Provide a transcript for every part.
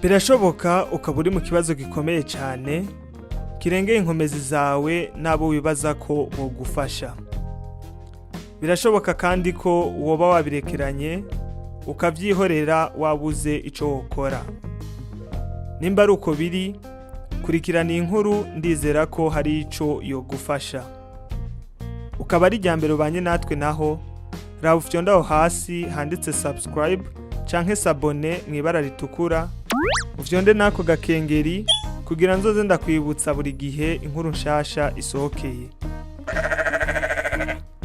Birashoboka ukaba uri mu kibazo gikomeye cyane kirengeye inkomezi zawe n'abo wibaza ko bogufasha. Birashoboka kandi ko woba wabirekeranye ukabyihorera wabuze icyo wokora. Nimba ari uko biri, kurikirana iyi nkuru, ndizera ko hari icyo yogufasha. Ukaba ari irya mbere ubanye natwe naho, raba ufyonde aho hasi handitse subscribe canke s'abonner mu ibara ritukura, ufyonde n'ako gakengeri kugira nzoze ndakwibutsa buri gihe inkuru nshasha isohokeye.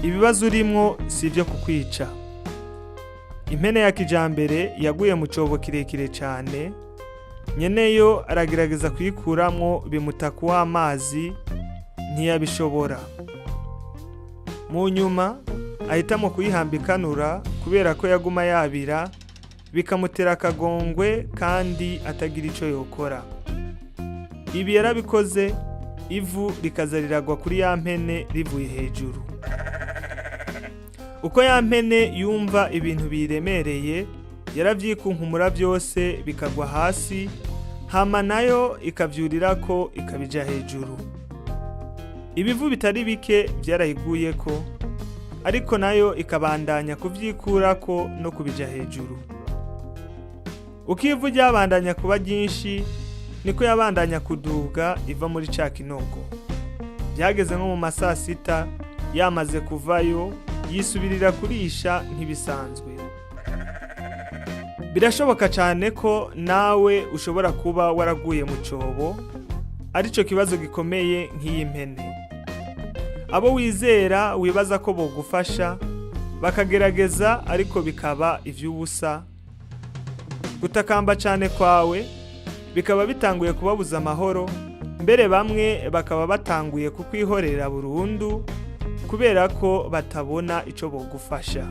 Ibibazo urimwo si ibyo kukwica. Impene ya kijambere yaguye mu cobo kirekire cyane, nyeneyo aragerageza kuyikuramwo bimuta w'amazi, ntiyabishobora. Mu nyuma ahitamo kuyihamba ikanura kubera ko yaguma yabira bikamutera akagongwe kandi atagira icyo yokora. Ibi yarabikoze, ivu rikaza riragwa kuri ya mpene rivuye hejuru. Uko ya mpene yumva ibintu biyiremereye, yaravyikunkumura byose bikagwa hasi, hama nayo ikavyurirako ikabija hejuru. Ibivu bitari bike vyarayiguyeko, ariko nayo ikabandanya kuvyikurako no kubija hejuru. Uko ivu ryabandanya kuba ryinshi, niko yabandanya kuduga iva muri ca kinogo. Byageze nko mu masaa sita yamaze kuvayo, yisubirira kurisha nk'ibisanzwe. Birashoboka cyane ko nawe ushobora kuba waraguye mu cyobo, aricyo kibazo gikomeye nk'iyi mpene. Abo wizera wibaza ko bogufasha bakagerageza, ariko bikaba iby'ubusa. Gutakamba cyane kwawe bikaba bitanguye kubabuza amahoro, mbere bamwe bakaba batanguye kukwihorera burundu kubera ko batabona icyo bogufasha.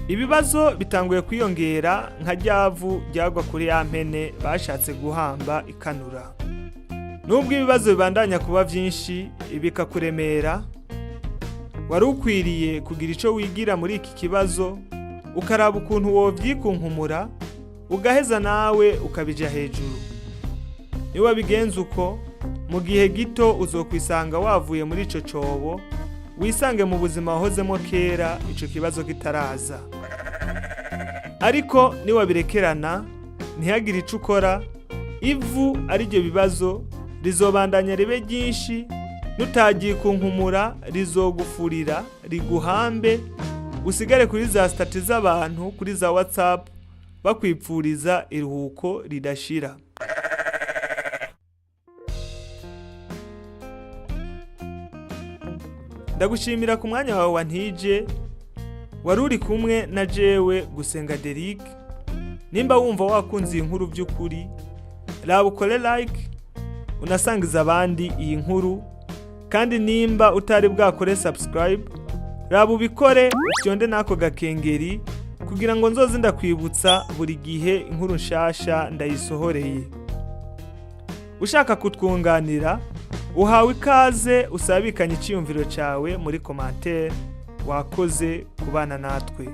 Ibibazo bitanguye kwiyongera nka ryavu ryagwa kuri ya mpene bashatse guhamba ikanura. Nubwo ibibazo bibandanya kuba byinshi bikakuremera, wari ukwiriye kugira icyo wigira muri iki kibazo, ukaraba ukuntu wovyikunkumura, ugaheza nawe ukabija hejuru. Niba bigenza uko, mu gihe gito uzokwisanga wavuye muri ico cobo, wisange mu buzima wahozemo kera ico kibazo kitaraza. Ariko niwabirekerana ntihagire ico ukora, ivu ariryo bibazo rizobandanya ribe ryinshi, nutagikunkumura rizogufurira riguhambe, usigare kuri za statut z'abantu kuri za WhatsApp bakwipfuriza iruhuko ridashira. Ndagushimira ku mwanya wawe wantije, wari uri kumwe na jewe Gusenga Derick. Nimba wumva wakunze iyi nkuru by'ukuri, raba ukore like, unasangiza abandi iyi nkuru. Kandi nimba utari bwakore subscribe, raba ubikore, ufyonde n'ako gakengeri kugira ngo nzoze ndakwibutsa buri gihe inkuru nshasha ndayisohoreye. Ushaka kutwunganira, uhawe ikaze, usabikanye icyiyumviro cyawe muri commentaire. Wakoze kubana natwe.